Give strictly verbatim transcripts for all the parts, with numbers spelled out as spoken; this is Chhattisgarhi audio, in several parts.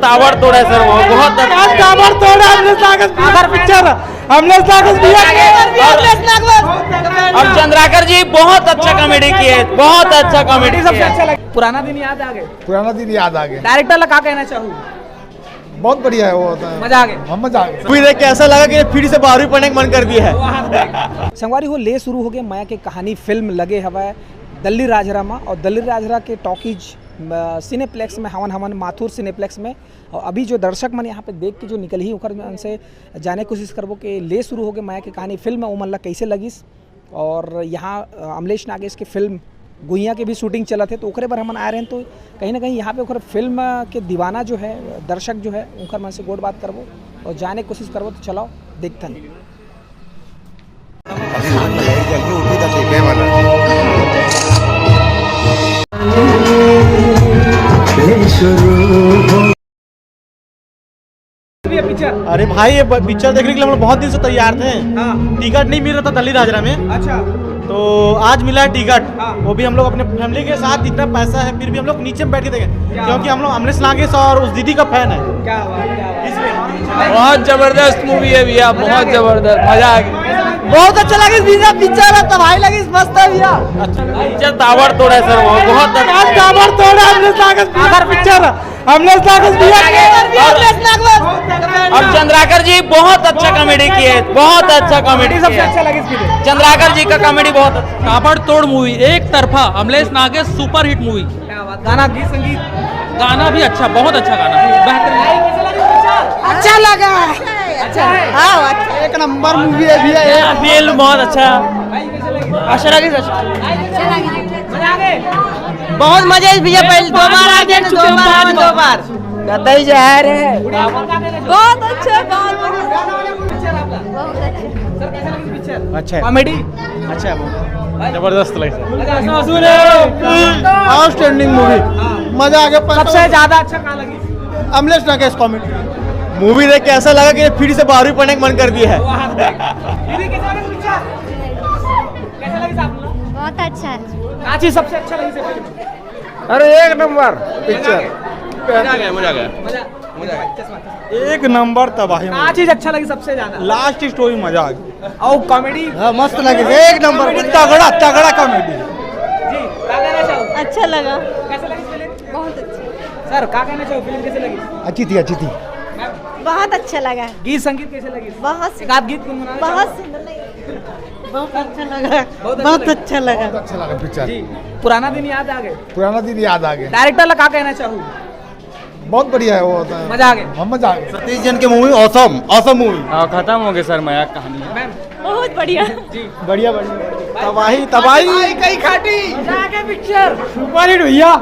ताबड़तोड़ है सर, वो बहुत अच्छा। आज ताबड़तोड़ है, अमलेश नागेश भैया। अगर पिक्चर, अमलेश नागेश भैया। और चंद्राकर जी बहुत अच्छा कॉमेडी किए, बहुत अच्छा कॉमेडी सबसे किए। अच्छा लगा। पुराना दिन याद आ गए। पुराना दिन याद आ गए। डायरेक्टर ला का कहना चाहू? बहुत बढ़िया है वो, होता है। मजा आ गया। हाँ, मजा आ गया। मूवी देख के ऐसा लगा कि फिर से बारहवीं पढ़ने का मन कर दिया है। संगवारी हो, ले शुरू हो गए मया के कहानी फिल्म लगे हवय दल्ली राजरा मा, और दल्ली राजरा के टॉकीज, अ, सिनेप्लेक्स में हवन, हवन माथुर सिनेप्लेक्स में। और अभी जो दर्शक मन यहाँ पे देख के जो निकल ही, ओकर मन से जाने कोशिश करबो कि ले शुरू हो गए मया के कहानी फिल्म, ओमन ला कैसे लगिस। और यहाँ, अ, अमलेश नागेश के फिल्म गुइया के भी शूटिंग चलत हे, तो ओकरे बर हमन आए रहेन, तो कहीं ना कहीं यहाँ पे ओकर फिल्म के दीवाना जो है, दर्शक जो है, ओकर मन से गोठ बात करबो और जाने कोशिश करबो। तो चलाओ, देखथन। भैया, पिक्चर। अरे भाई, ये ब-, पिक्चर देखने के लिए हम लोग बहुत दिन से तैयार थे। हाँ। टिकट नहीं मिल रहा था दल्ली राजरा में। अच्छा। तो आज मिला है टिकट। हाँ। वो भी हम लोग अपने फैमिली के साथ, इतना पैसा है फिर भी हम लोग नीचे में बैठ के देखे, क्या क्योंकि बात। हम लोग अमलेश नागेश और उस दीदी का फैन है। क्या बात, क्या बात। इसलिए। बहुत जबरदस्त मूवी है भैया, बहुत जबरदस्त, मजा आ गया। बहुत अच्छा लगे भैया, पिक्चर है तबाही लगी, मस्त है भैया। अच्छा, पिक्चर ताबड़तोड़ है सर, वो बहुत अच्छा। ताबड़तोड़ है, अमलेश नागेश भैया। अगर पिक्चर अमलेश नागेश भैया। और चंद्राकर जी बहुत अच्छा कॉमेडी किए, बहुत अच्छा कॉमेडी सबसे किए। अच्छा लगे इसकी। चंद्राकर जी का कॉमेडी बहुत अच्छा। ताबड़तोड़ मूवी, एक तरफा अमलेश नागेश सुपरहिट मूवी। क्या बात, गाना, गीत, संगीत। गाना भी अच्छा, बहुत अच्छा गाना, बेहतरीन। अच्छा लगा। अच्छा है। हाँ, अच्छा। एक नंबर मूवी है भैया, एक फिल्म बहुत अच्छा। अच्छा लगे सर। बहुत मजा आया भैया, पहले दो बार आ गए, दो बार, दो बार। कतई जा रहे हैं। बहुत अच्छा, बहुत अच्छा। अच्छा है। कॉमेडी अच्छा है, बहुत जबरदस्त लगे सर। आउटस्टैंडिंग मूवी, मजा आ गया। सबसे ज्यादा अच्छा कहाँ लगी? अमलेश नागेश कॉमेडी। मूवी देख के ऐसा लगा कि फिर से बारहवीं पढ़ने का मन कर दिया है। दीदी, कैसा लगा पिक्चर? कैसा लगा आप लोग? बहुत अच्छा है। का चीज सबसे अच्छा लगी सर? अरे, एक नंबर पिक्चर। मजा आ गया, मजा आ गया। मजा, मजा आ गया। एक नंबर तबाही का मूवी। चीज अच्छा लगी सबसे ज्यादा? लास्ट स्टोरी मजा आ गया। और कॉमेडी? हाँ, मस्त लगे, एक नंबर, तगड़ा, तगड़ा कॉमेडी। जी, क्या कहना चाहो? अच्छा लगा। कैसे लगी फिल्म? बहुत अच्छा। सर, क्या कहना चाहो, फिल्म कैसे लगी? अच्छी थी, अच्छी थी। मैम? बहुत अच्छा लगा। गीत संगीत कैसे लगी? बहुत एक आध गीत गुनगुनाना चाहो? बहुत सुंदर लगी। बहुत अच्छा लगा। बहुत अच्छा लगा। बहुत अच्छा लगा पिक्चर। जी, पुराना दिन याद आ गए। पुराना दिन याद आ गए। डायरेक्टर ला का कहना चाहू? बहुत बढ़िया है वो, होता है। मजा आ गया। हाँ, मजा आ गया। सतीश जैन के मूवी ऑसम, ऑसम मूवी। हाँ, खत्म हो गया सर, मया कहानी। मैम? बहुत बढ़िया। जी। बढ़िया, बढ़िया। तबाही, तबाही। कई खाटी। मजा आ गया पिक्चर। सुपरहिट भैया।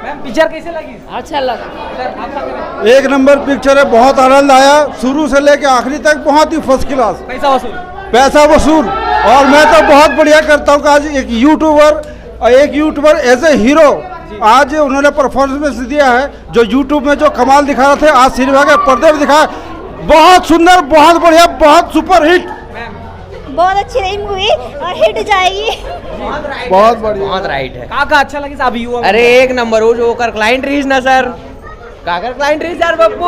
मैम, पिक्चर कैसे लगी? अच्छा लगा। सर, आपका क्या? एक नंबर पिक्चर है, बहुत आनंद आया, शुरू से लेके आखिरी तक बहुत ही फर्स्ट क्लास। पैसा वसूल। पैसा वसूल। और मैं तो बहुत बढ़िया करता हूँ कि आज एक यूट्यूबर और एक यूट्यूबर एज ए हीरो आज उन्होंने परफॉर्मेंस दिया है, जो यूट्यूब में जो कमाल दिखा रहे थे आज सिनेमा के पर्दे में दिखाया। बहुत सुंदर, बहुत बढ़िया, बहुत सुपरहिट। बहुत अच्छी रही मूवी और हिट जाएगी। बहुत बढ़िया। बहुत राइट है। का का अच्छा लगी साहब, युवा अरे, एक नंबर, वो जो ओकर क्लाइंट रहीस ना सर, काकर क्लाइंट रहीस यार पप्पू,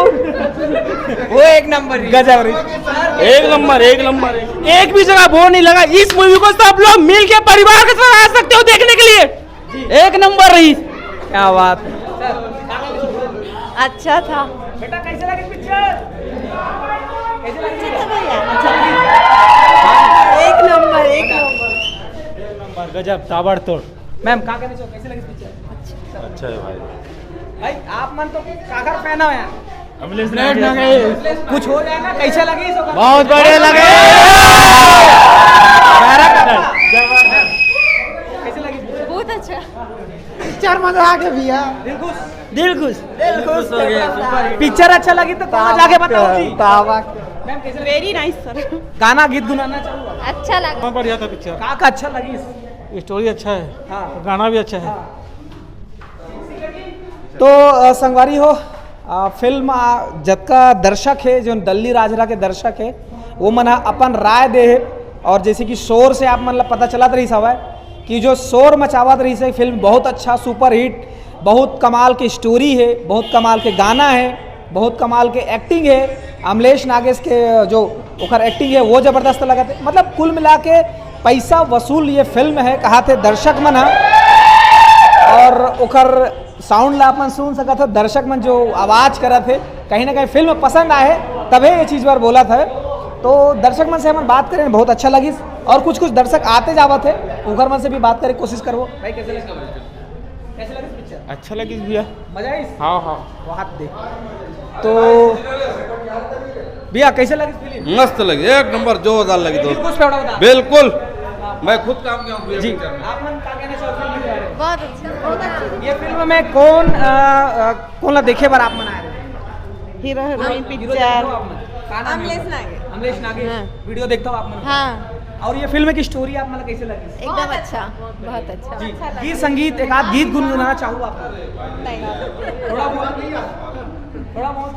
वो एक नंबर रहीस। गजब रहीस। एक नंबर, एक नंबर। एक भी जगह बोर नहीं लगा। इस मूवी को सब लोग मिल के परिवार के साथ आ सकते हो देखने के लिए। एक नंबर रहीस। क्या बात है। अच्छा था। बेटा, कैसे लगी पिक्चर? कैसे लगी? अच्छा था भैया, अच्छा था। एक नंबर, एक नंबर। एक नंबर, गजब, ताबड़तोड़। मैम, का कहना चाहो, कैसे लगी पिक्चर? अच्छा है भाई। भाई, आप मन तो काकर फैन हो यार। अमलेश नागेश। कुछ हो जाए ना, कैसे लगी? बहुत बढ़िया लगे। कैसे लगी? बहुत अच्छा। पिक्चर मजा आ गया भैया। दिल खुश। दिल खुश। दिल खुश हो गया। पिक्चर अच्छा लगी तो कहाँ जाके बताओ जी? ताबा। मैम, कैसे लगी? Very nice sir. गाना गीत गुनगुनाना चाहूँगा। अच्छा लगा। बहुत बढ़िया था पिक्चर। का का अच्छा लगी? स्टोरी अच्छा है। हाँ। गाना भी अच्छा है। हाँ। तो, अ, संगवारी हो, अ, फिल्म, अ, जतका दर्शक हे, जो दल्ली राजरा के दर्शक हे, वो मन ह अपन राय दे हे। और जैसे कि शोर से आप मन ला पता चलत रहिस हवय कि जो शोर मचावत रहिस हे, फिल्म बहुत अच्छा सुपरहिट, बहुत कमाल के स्टोरी है, बहुत कमाल के गाना है, बहुत कमाल के एक्टिंग है। अमलेश नागेश के जो ओकर एक्टिंग है वो जबरदस्त लगत है। मतलब कुल मिला के पैसा वसूल ये फिल्म है, कहा थे दर्शक मन ह। और ओकर साउंड ला अपन सुन सकत हो, दर्शक मन जो आवाज करत है, कहीं ना कहीं फिल्म पसंद आए तबे ये चीज बार बोला था। तो दर्शक मन से हमन बात करें, बहुत अच्छा लगिस। और कुछ कुछ दर्शक आते जावत है, ओकर मन से भी बात करे कोशिश करबो। भाई, कैसे लगा? कैसे लगा पिक्चर? अच्छा लगिस भैया। मजा आइस? हाँ, हाँ। बहुत दे। तो भैया, कैसे लगिस फिल्म? मस्त लगी, एक नंबर, जोरदार लगी दोस्त। कुछ थोड़ा बता। बिल्कुल, मैं खुद काम किया हूँ भैया जी। पिक्चर में। आप मन का कहना चाहो फिल्म के बारे में? बहुत अच्छा, बहुत अच्छा। ये फिल्म में कौन, अ, अ, कौन ला देखे बर आप मन आए रहे? Hero heroine hero picture. देखते हो आप मन? का नाम है अमलेश उनका? नागे। अमलेश नागे। हाँ। वीडियो देखता हो आप मन? हाँ। और ये फिल्म की स्टोरी आप मन ला कैसे लगी? एकदम अच्छा, बहुत अच्छा। जी, गीत संगीत एक आध गीत गुनगुनाना चाहूँ आप? नहीं। थोड़ा बहुत, थोड़ा बहुत।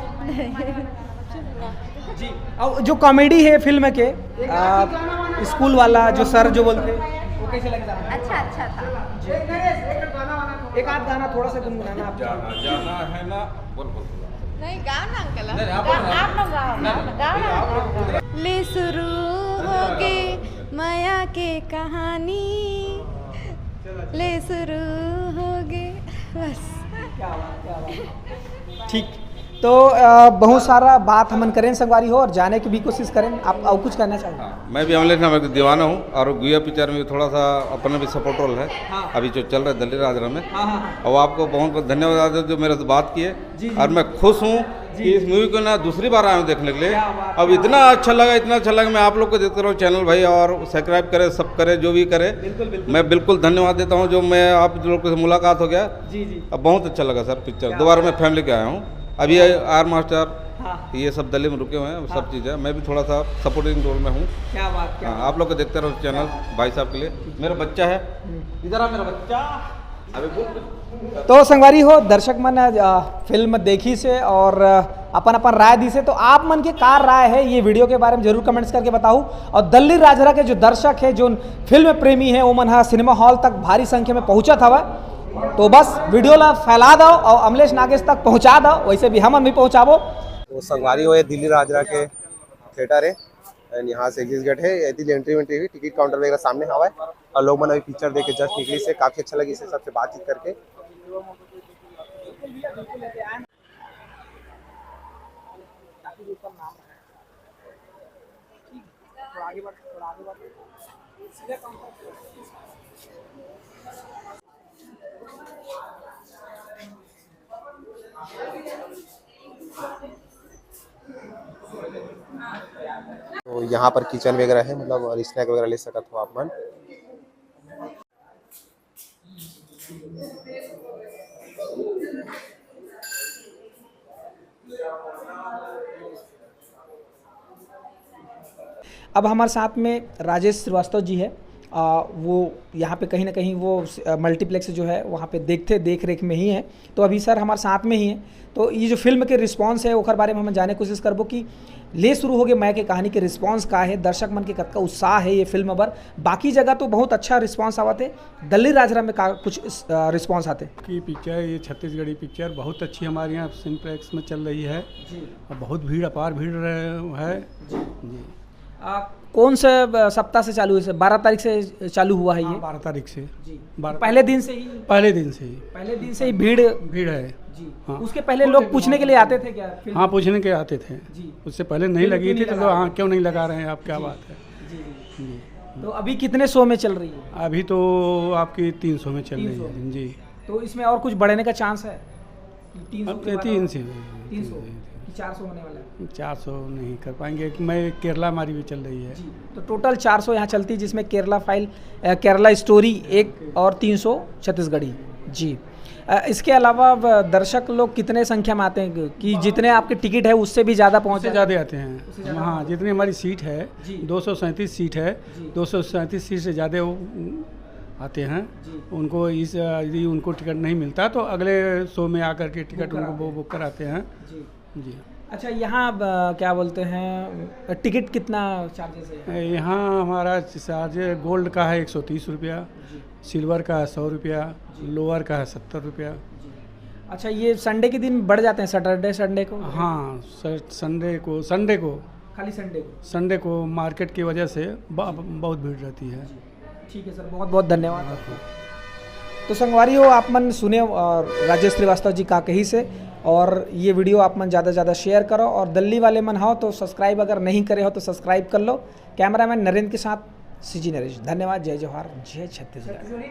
जी। और जो कॉमेडी है फिल्म के, आ, स्कूल वाला जो सर जो बोलते हैं, वो कैसे लगा? अच्छा, अच्छा था। एक आध गाना थोड़ा सा गुनगुनाना आप। जाना, जाना है ना, बोल, बोल, बोल। नहीं, गाओ ना अंकल। नहीं, आप गा-, बोलो ना। आप लोग गाओ ना, नहीं, गाओ आप ना। लोग ले शुरू होगे मया के कहानी, ले शुरू होगे, बस। क्या बात, क्या बात। ठीक, तो, अ, बहुत सारा बात हमन करें संगवारी हो और जाने की भी कोशिश करें। आप और कुछ कहना चाहेंगे? हाँ, मैं भी अमलेश नाम का दीवाना हूँ और गुया पिक्चर में थोड़ा सा अपना भी सपोर्ट रोल है। हाँ। अभी जो चल रहा है दल्ली राजरा में। हाँ, हाँ, हाँ। और आपको बहुत बहुत धन्यवाद जो मेरे से बात किए। जी, जी। और मैं खुश हूँ जी। कि इस मूवी को ना दूसरी बार आया हूँ देखने के लिए। क्या बात, अब क्या इतना बात। अच्छा लगा, इतना अच्छा लगा। मैं आप लोग को देखता रहूँ चैनल भाई, और सब्सक्राइब करे, सब करे, जो भी करे। बिल्कुल, बिल्कुल। मैं बिल्कुल धन्यवाद देता हूँ जो मैं आप लोग से मुलाकात हो गया। जी, जी। अब बहुत अच्छा लगा सर पिक्चर, क्या दोबारा बात। मैं फैमिली के आया हूँ। अभी आर मास्टर, हाँ। ये सब दिल्ली में रुके हुए हैं, सब हाँ। चीज़ें। मैं भी थोड़ा सा सपोर्टिंग रोल में हूँ। क्या बात, क्या हाँ, बात। आप लोग को देखते रहो चैनल भाई साहब के लिए। मेरा बच्चा है, हम्म। इधर आ मेरा बच्चा। अबे बोल। तो संगवारी हो, दर्शक मन, अ, फिल्म देखिस हे और, अ, अपन अपन राय दिस हे, तो आप मन के का राय है ये वीडियो के बारे में जरूर कमेंट्स करके बताओ। और दल्ली राजरा के जो दर्शक है, जो फिल्म प्रेमी है, वो मन हा सिनेमा हॉल तक भारी संख्या में पहुंचत हवय। तो बस वीडियो ला फैला दो और अमलेश नागेश तक पहुंचा दो, वैसे भी हमन भी पहुंचाबो। तो संगवारी हो, ये दिल्ली राजरा के थिएटर है। And यहाँ से एग्जिट गेट है, यदि एंट्री वेंट्री हुई, टिकट काउंटर वगैरह सामने हवा है। और लोग मन अभी पिक्चर देख के जस्ट निकली से, काफी अच्छा लगी से सबसे बातचीत करके। तो यहाँ पर किचन वगैरह है, मतलब, और स्नैक वगैरह ले सकत हो आप मन। अब हमारे साथ में राजेश श्रीवास्तव जी है। आ, वो यहाँ पे कहीं ना कहीं वो, आ, मल्टीप्लेक्स जो है वहाँ पे देखते देख रेख में ही है। तो अभी सर हमारे साथ में ही है। तो ये जो फिल्म के रिस्पॉन्स है ओकर बारे में हम जाने कोशिश करबो कि ले शुरू होगे मया के कहानी के रिस्पॉन्स का है, दर्शक मन के कतका उत्साह है ये फिल्म बर। बाकी जगह तो बहुत अच्छा रिस्पॉन्स आवत है, दल्ली राजरा में का कुछ, आ, रिस्पॉन्स आते? कि पिक्चर, ये छत्तीसगढ़ी पिक्चर बहुत अच्छी हमारे यहाँ सिनेप्लेक्स में चल रही है। जी। और बहुत भीड़, अपार भीड़ रहे है। जी। जी। आ, कौन से, आ, सप्ताह से चालू है सर? बारह तारीख से चालू हुआ है हाँ, ये? बारह तारीख से। जी। बारह पहले दिन से ही? पहले दिन से ही। पहले दिन से ही भीड़? भीड़ है। जी। हाँ। उसके पहले लोग पूछने के लिए आते थे क्या फिल्म? हाँ, पूछने के आते थे। जी। उससे पहले नहीं फिल्म लगी क्यों थी नहीं तो लगा लोग, रहे? हाँ, क्यों नहीं लगा रहे हैं आप, क्या जी। बात है? जी, जी। जी। तो अभी कितने शो में चल रही है? अभी तो आपकी तीन शो में चल तीन रही शो है। में। जी। तो इसमें और कुछ बढ़ने का चांस है? तीन सौ अब के तो बाद तीन और सौ। तीन सौ कि चार सौ होने वाला है? चार सौ नहीं कर पाएंगे, मैं केरला हमारी भी चल रही है। जी, तो टोटल चार सौ यहाँ चलती है, जिसमें केरला फाइल, अ, केरला स्टोरी एक और तीन सौ छत्तीसगढ़ी। जी। अ, इसके अलावा अब दर्शक लोग कितने संख्या में आते हैं कि जितने आपके टिकट है उससे भी ज़्यादा पहुँच उससे जाते हैं? ज़्यादा आते हैं। उससे ज़्यादा हाँ, आते हैं। जितनी हमारी सीट है, जी। दो सौ सैंतीस सीट है, जी। दो सौ सैंतीस सीट से ज़्यादा वो आते हैं। जी। उनको इस, यदि उनको टिकट नहीं मिलता तो अगले शो में आकर के टिकट बुक उनको कराते वो हैं। बुक कराते हैं। जी। जी। अच्छा, यहाँ अब, अ, क्या बोलते हैं, टिकट कितना चार्जेस है? यहाँ हमारा चार्ज गोल्ड का है एक सौ तीस रुपया, जी। सिल्वर का है सौ रुपया, जी। लोअर का है सत्तर रुपया। जी। अच्छा, ये संडे के दिन बढ़ जाते हैं, सैटरडे संडे को? हाँ, सर, संडे को, संडे को, खाली संडे को? संडे को मार्केट की वजह से ब-, बहुत भीड़ रहती है। ठीक है सर, बहुत बहुत धन्यवाद आपको। तो संगवारी हो, आप मन सुने और राजेश श्रीवास्तव जी का कही से, और ये वीडियो आप मन ज़्यादा से ज़्यादा शेयर करो, और दिल्ली वाले मन हो तो सब्सक्राइब अगर नहीं करे हो तो सब्सक्राइब कर लो। कैमरामैन नरेंद्र के साथ सीजी नरेश, धन्यवाद। जय जोहार, जय छत्तीसगढ़।